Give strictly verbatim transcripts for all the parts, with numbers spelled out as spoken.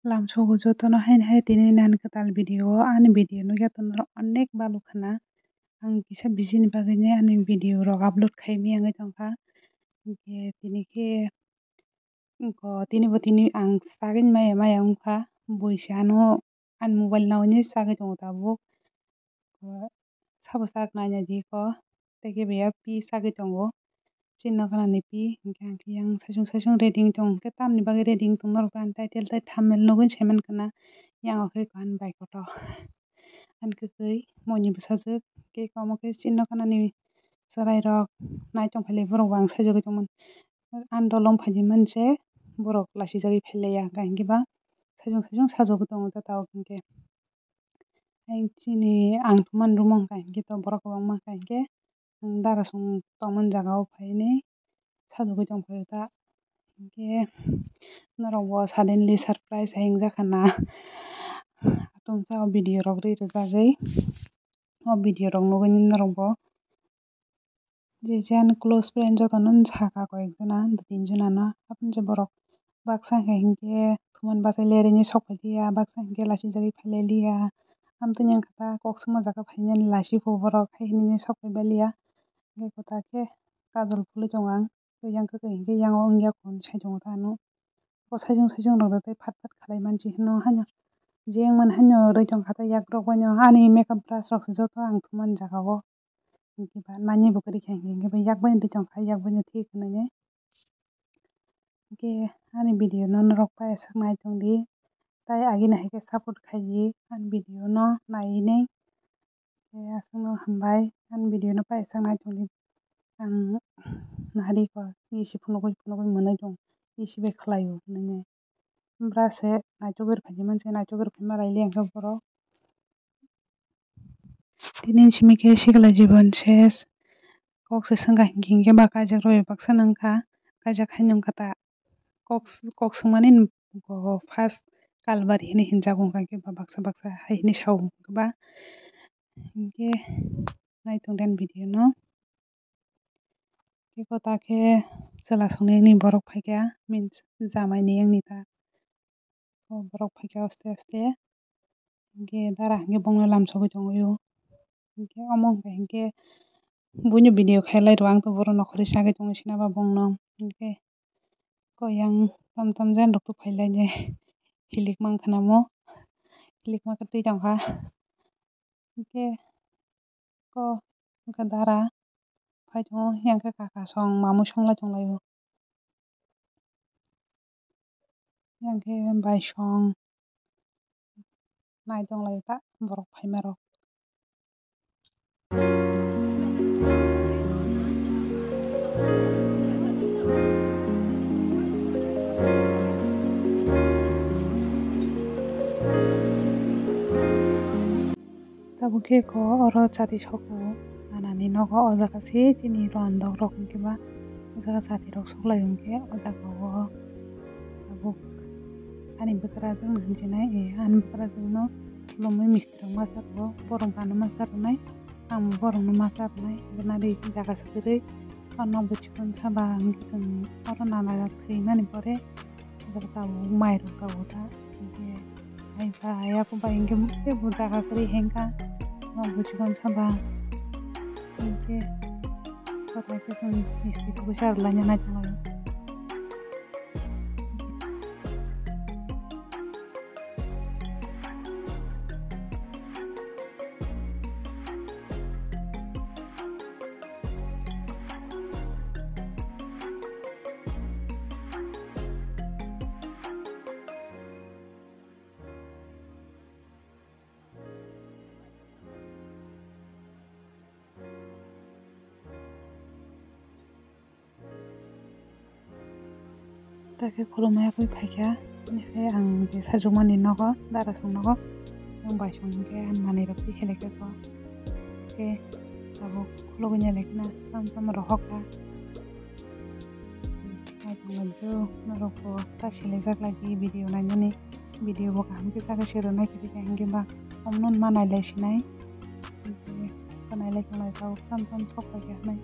Lamsogo jotono haini hai tini nani kwtal video o, ani video nukya tongo norok onek balu khna. Ang kisa busy ni bagwi ani video rok upload khai maya wngwi tongkha. Hinkhe tini khe, tini bo tini ang sagwi maya maya wngkha. Buisi ano ani mobile nawi chagwi tongo tabuk. Sabo sak naina di ko, tei khe beya pi sagwi tongo. Chini nokha ni pi hinkhe ang khe yang saichung saichung ready wng tong, hinkhe tamni bagwi ready wng tong norok ani title tei thumbnail nugwi saiman khna. Yang o khe ko ani bai kotor ani kwtwi moini bwsajwk, hinkhe omo khe chini nokha ni chwrai rok nai tong phai lai borok bo ang saijagwi tongmani. Ani dolong phaidi manse borok lachijagwi phai laiya, hinkhe ba saichung saichung sajagwi tongo jatao hinkhe. Ang chini ang thuman room o wngkha hinkhe to borok kwbangma wngkha hinkhe ang dara song tongmani jaga o phainai sajagwi tongphai ta. Hinkhe norok bo suddenly surprise hai wngjakha na. Tongsa o video rok ri rwjagwi o video rok nugwi norok bo. Je je ani close friend jotono wng sakha koi ek jona, dui tin jona no. Aboni je borok baksa hwnkhe hinkhe thuman bachai lereni sok phai liya, baksa hinkhe lachijagwi phai lai liya. Amtwini wngkha ta kok swma jaga phainani lachi bo borok hai hinwi sok phai bai liya. Hinkhe kwtal khe kajol phulwi tongo ang, tei yang kwkhwrang hinkhe yang o wngya kho hinwi sai tongo ta ano. Bo saichung saichung rok tei phat phat khalai mansi hino haino je wngmani haino rwi tongkha tei yak rok bai no ani makeup brush rok se joto ang thumani jaga o. Hinkhe ba nani bo kwrwi kha hinkhe ba yak bai no twi tongkha, yak bai no thik hwnwi. Hinkhe ani video no norok pai sak nai tong di, tei agini hai khe support khai di ani video no naiwi nai. Aswkno hambai ani video no pai sak nai tong di. Ang nahari ko isi phunugwi phunugwi mwnwi tong, isi bai khlaio hwnwi. Bwra se naichugwi rwphaidi manse, naichugwi rwphaima lai liya khe borok. Tini simi khe sikla jibon ses kok se swngkha hinkhe hinkhe ba kaijak rw baksa nangkha, kaijak haino wngkha ta. Kok kok swngmani first kalbari hinwi hinjago, hinkhe ba baksa baksa hai hinwi sao ba hinkhe nai tong di ani video no. Khe kwtal khe chwla songni wngni borok phaikha, means jamai ni wngni ta. O borok phaikha aste aste. Hinkhe dara hinkhe bongno lamsogwi tongwi o. Hinkhe omo hinkhe buino video khailai rw ang to borok nokhorwi chagwi tongwi sina ba bongno. Hinkhe ko yang tam tam jan rok to phailai nai hilikma wngkha namo. Hilikma khe twi tongkha. Hinkhe ko wngkha dara phai tongo, yang khe kaka song mamui song lai tong lai o, yang khe bai song nai tong lai ta borok phaima rok. Tabuk khe ko oro chati soko anani nogo, o jaga se chini randok rok hinkhe ba o jaga chati rok sok lai hinkhe o jaga o tabuk ani bwkrajwk no hinjinai, ani bwkrajwk no khulumui misti rok ma cha rwo, borok ano ma cha rwnai, ang bo borok no ma cha rwnai, bwna ri jaga se kwrwi. Ano bo chikon saba hinkhe chwng oro nana thwimani pore tabuk mairok tabuk ta hinkhe hai ba yakung ba hinkhe teibo jaga kwrwi hinkha. Ano bo chikon saba hinkhe kothai khe chwng misti tubusa rwlaina naitonglai. Takhe khulumui yakui phaikha, hinkhe ang je sajwkmani nogo, darasong nogo, yang baisong hinkhe ang manwirok twi khe laikha kho. Khe tabuk khulugwi nai laikhina, tamo tamo rohorkha. Naitonglaijak norokbo ta selaijak lai di video nainani, video bo kaham khe chakhe se rwnai khe, hinkhe ba omono ma nailai sinai, hinkhe nailai tonglai tabuk tamo tamo sok paikha hinwi.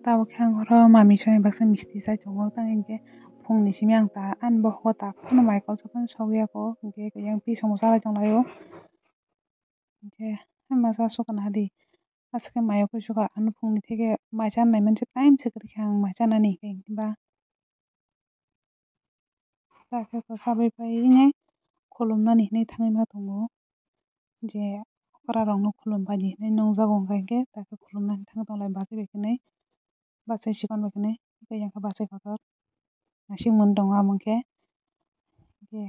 Tabuk khe ang oro mami songni baksa misti chai tongo, tamo hinkhe phungni simi ang ta ani bokhok ta phano mai kolsa phano sogwi ya kho, hinkhe yang pi somosa lai tong lai o. Hinkhe masa sokana hadi aswk khe mai o khe sokha, ano phungni theke mai chanai manse time se kwrwi khe ang mai chanani hinkhe ba. Takhe ko sabai pai nai khulumnani hinwi thangwi ma tongo, je okra rokno khulum bai di hinwi nungjago, hwnkha hinkhe takhe khulumnani thangwi tong lai bachai bai khe nai, bachai sikon bai khe nai, tei yang khe bachai kotor naising mani tongo amo khe, hinkhe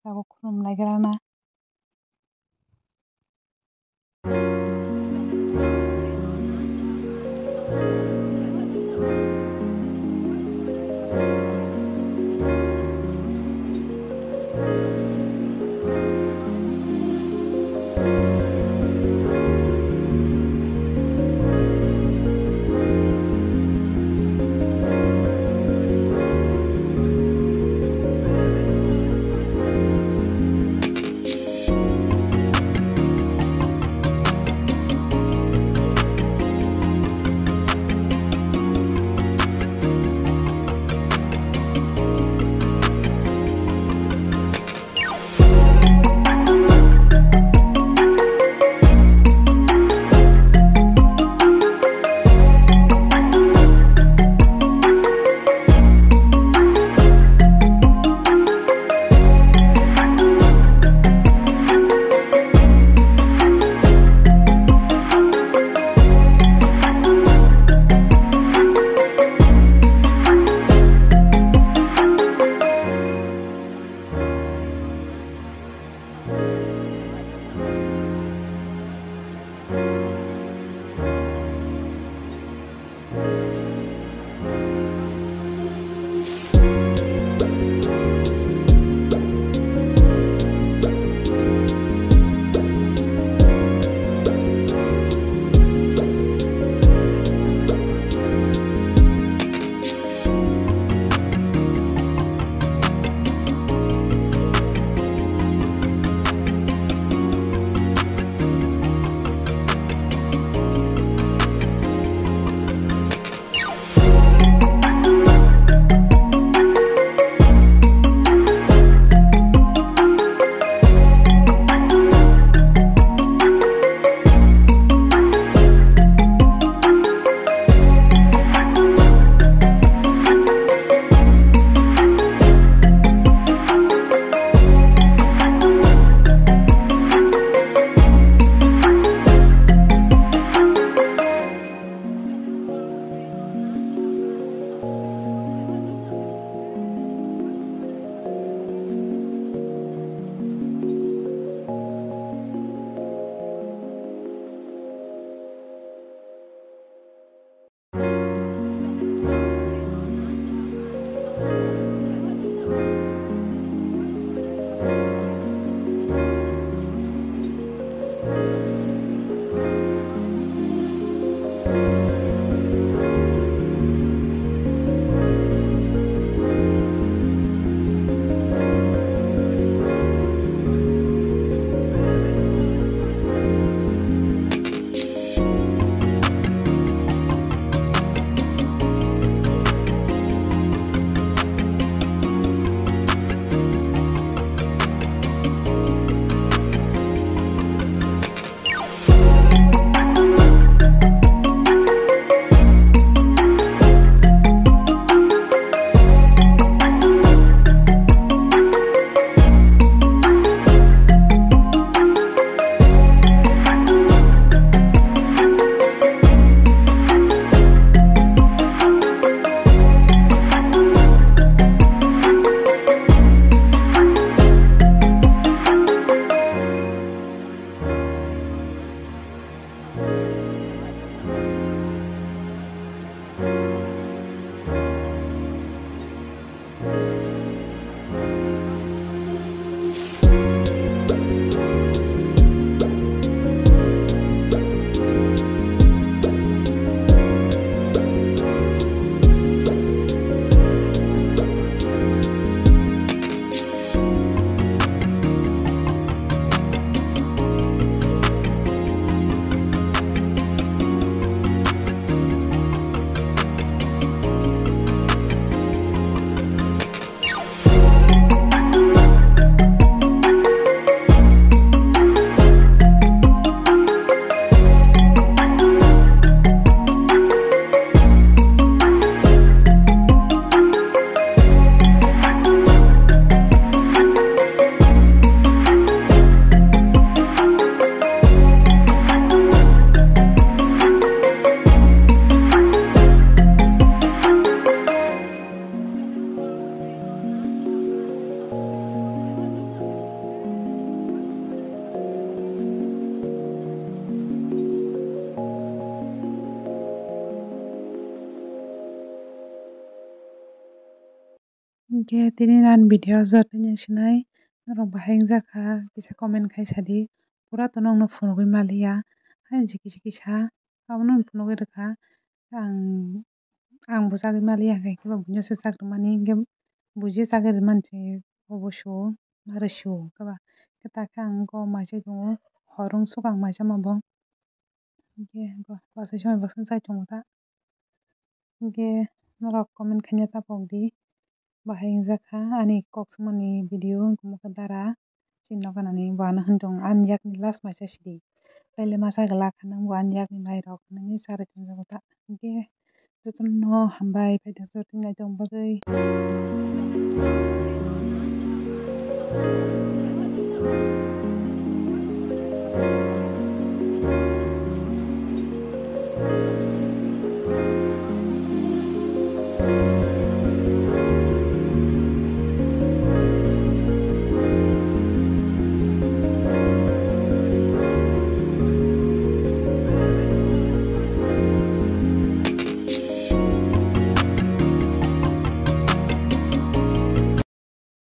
tabuk khulum lai gra na. Hwnkhe tini ani video jotoni sinai norok bahai wngjak kha kisa comment khai sadi. Pura to nokno phunugwi maliya. Hai jikisa kisa abono phunugwi rwkha. Ang ang bo chagwi maliya hwnkhe khe buino se chak rwmani hwnkhe buji chagwi rwmani se obo su mari su khe ba. Khe takhe ang go mai chai tongo hor wngsuk ang mai chama bo. Hwnkhe go bwsai somoi bwsai chai tongo ta. Hwnkhe norok comment khaina ta pokdi. Bahai wngjak kha ani kok swmani video wngkha dara. Chini nogo nani bo ano hwn tong ani yakni last mai chai sidi. Taile masa glak kha nang bo ani yakni mai rok nini chari tongjago ta. Hwnkhe jotono hambai phaidok jotono naitong bagwi.